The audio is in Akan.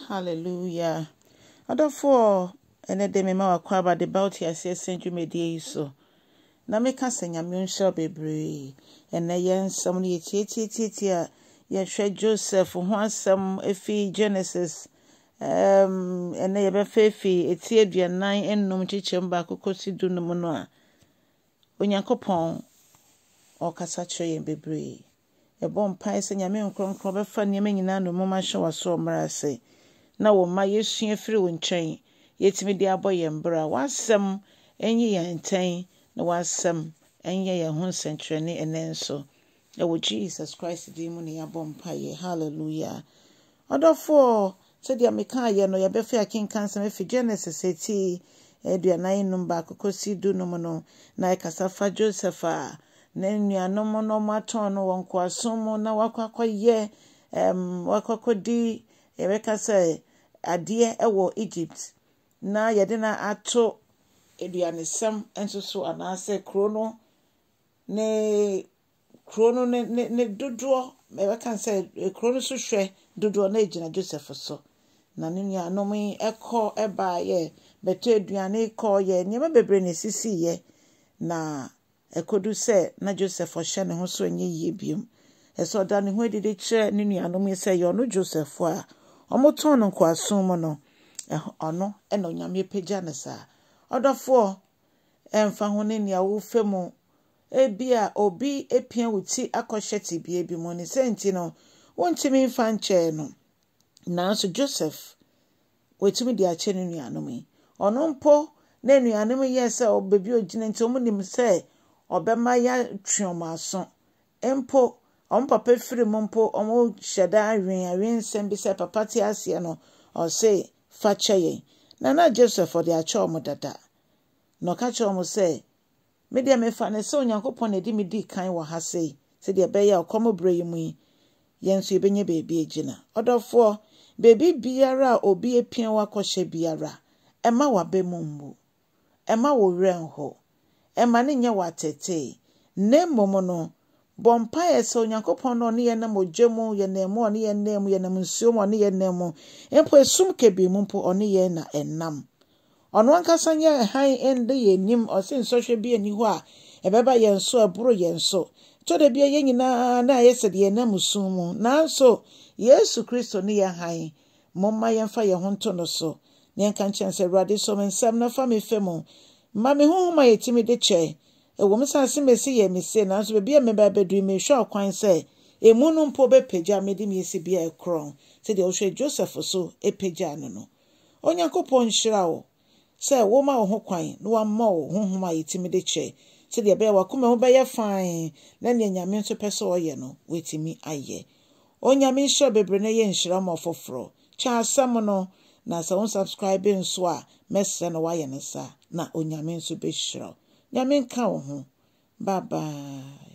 Hallelujah. Adɔfoɔ, ɛnɛ de mema wakɔ aba de ba wote aseɛ sɛn dwumadie yi so. Na meka sɛ Nyame nhyira bebree. Ɛnɛ yɛn nsɛm no yɛtietietietie a yɛhwɛ Joseph ho asɛm efi Genesis. Ɛnɛ yɛbɛfa efi eti 45 nkyekyɛm 1 kɔsi 15 no a Onyankopɔn ɔkasa kyerɛ yɛn bebree. Yɛbɔ mpae sɛ Nyame nkronkron bɛfa nneɛma nyinaa nnommum ahyɛ w'aso ɔmmra ase na wo mma yɛsua firi wo nkyɛn yɛtumi de abɔ yɛn bra. W'asɛm nyi yɛn ntɛn na w'asɛm nyɛ yɛn ho nsɛnkyerɛnne ɛnɛ nso. Ɛwɔ Jesus Christ din mu na yɛabɔ mpaeɛ. Hallelujah. Ɔdɔfoɔ, sɛdeɛ mekaeɛ no, yɛbɛfa akenka nsɛm afi Genesis eti 45 1 kɔsi 15 no, na ɛkasa fa Joseph a ne nuanom no ɔmo atɔn no wɔ nkoasom mu na wakɔ akɔyɛ wakɔ akɔdi yɛbɛka sɛ adeɛ ɛwɔ Egypt na yɛde no ato aduanesɛm nso so anaasɛ kuro no ne kuro no ne ne ne dodoɔ yɛbɛka sɛ kuro no so hwɛ dodoɔ na egyina Joseph so. Na ne nuanom yi ɛkɔ ɛbaayɛ bɛtɔ aduane kɔɔyɛ nneɛma bebree na esisiiɛ na ɛkɔdu sɛ na Joseph ɔhyɛ ne ho so nyɛ yie biom. Ɛsɛ ɔda ne ho adi de kyerɛ ne nuanom yi sɛ ɛyɛ ɔno Joseph a ɔmotɔn no nkoasom mu no, ɔno ɛna Onyame apagya no saa. Ɔdɔfoɔ, ɛmfa ho ne nea wofa mu, ebia obi apia wo ti akɔhyɛ tebea bi mu ne sɛ nti no, wontumi mfa nkyɛɛ no. Nanso Joseph, watumi de akyɛ ne nuanom yi. Ɔno mpo na nuanom yi yɛɛ sɛ baabi a ogyina nti ɔmo nim sɛ ɔbɛma yɛatwe ɔmo aso. Mpo, ɔmo papa firi mu mpo, ɔmo hyɛ da awen awensɛm bi sɛ papa te aseɛ no, ɔse fa kyɛ yɛn. Na na Joseph ɔde akyɛ ɔmo dada. Na ɔka kyerɛ ɔmo sɛ, me deɛ mefa ne sɛ Onyankopɔn na ɛde me dii kan wɔ ha sei, sɛdeɛ ɛbɛyɛ a ɔkɔm berɛ yi mu yi, yɛn nso yɛbɛnya baabi agyina. Ɔdɔfoɔ, baabi biara a obi apia wo akɔhyɛ biara, ɛma w'aba mu mmu. Ɛma wo werɛ nho. Ɛma ne nyɛ wo atetee. Na mmom no, bɔ mpaeɛ sɛ Onyankopɔn na ɔne yɛn nam ogya mu, yɛnam mu, ɔne yɛn nam mu, yɛnam nsuo mu, ɔne yɛn nam mu. Mpo esum kabii mu mpo, ɔne yɛn na ɛnam. Ɔno ankasa nyɛ hann nde yɛn anim, ɔse nsɔhwɛ bi ani hɔ a ɛbɛba yɛn so, ɛboro yɛn so. Tɔ da bi a yɛn nyinaa na ayɛ sɛ deɛ yɛnam sum mu. Nanso, Yesu Kristo ne yɛn hann. Momma yɛmfa yɛn ho nto no so. Na yɛnka nkyɛn sɛ, Awurade, sɔ me nsam na fa me fa mu. Ma me honhom a yɛtumi de kyɛ. Ɛwɔ mu sɛ asɛm a ɛsi yɛ me se, nanso baabi a meba abɛdu yi, mehwɛ ɔkwan sɛ emu no mpo bɛpagya me de me asi bea a ɛkorɔn, sɛdeɛ wohwɛ Joseph so pagyaa no no. Onyankopɔn nhyira wo sɛ woma wo ho kwan na wama wo honhom a yɛtumi de kyɛ, sɛdeɛ ɛbɛyɛ w'akoma mu bɛyɛ fann na nea Nyame nso pɛ sɛ ɔyɛ no, watumi ayɛ. Onyame nhyira bebree na ɛyɛ nhyira ma ɔfoforɔ. Kyɛ asɛm no, na sɛ wo subscribe nso a, mɛsrɛ no woayɛ no saa, na Onyame nso bɛhyira wo. Nyame nka wo ho. Bye bye.